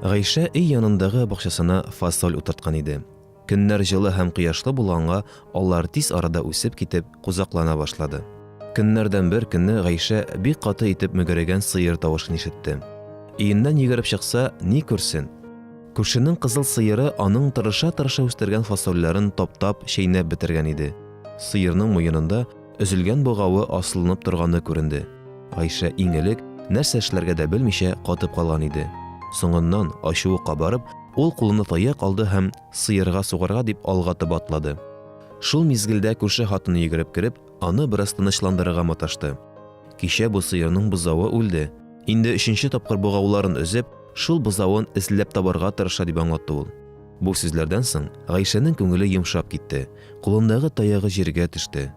Гайшә өй янындагы бакчасына фасоль утырткан иде. Көннәр җылы һәм кояшлы булганга, алар тиз арада үсеп китеп, кузаклана башлады. Көннәрдән бер көнне Гайшә бик каты итеп мөгерәгән сыер тавышын ишетте. Өеннән йөгереп чыкса, ни күрсен? Күршенең кызыл сыеры аның тырыша-тырыша үстергән фасольләрен таптап, чәйнәп бетергән иде. Сыерның муенында өзелгән богавы асылынып торганы күренде. Гайшә иң элек, нәрсә эшләргә дә белмичә, катып калган иде. Соңыннан, ачуы кабарып, ул кулына таяк алды һәм сыерга сугарга дип алга таба атлады. Шул мизгелдә күрше хатыны йөгереп кереп, аны бераз тынычландырырга маташты. Кичә бу сыерның бозавы үлде. Инде өченче тапкыр богауларын өзеп, шул бозавын эзләп табарга тырыша, дип аңлатты ул. Бу сүзләрдән соң Гайшәнең күңеле йомшап китте, кулындагы таягы җиргә төште.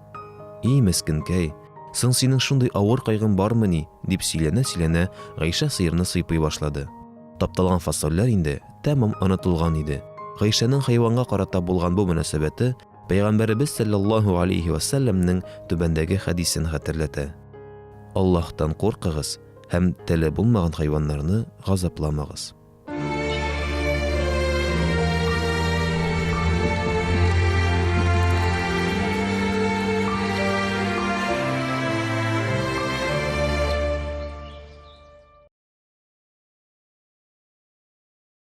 И, мескенкәй, соң синең шундый авыр кайгың бармыни? дип сөйләнә-сөйләнә, Гайшә сыерны сыйпый башлады. Тапталган фасольләр инде тәмам онытылган иде. Гайшәнең хайванга карата булган бу мөнәсәбәте Пәйгамбәребез салләллаһу алейһи вә сәлләмнең түбәндәге хәдисен хәтерләтә, Аллаһтан куркыгыз һәм теле булмаган хайваннарны газапламагыз.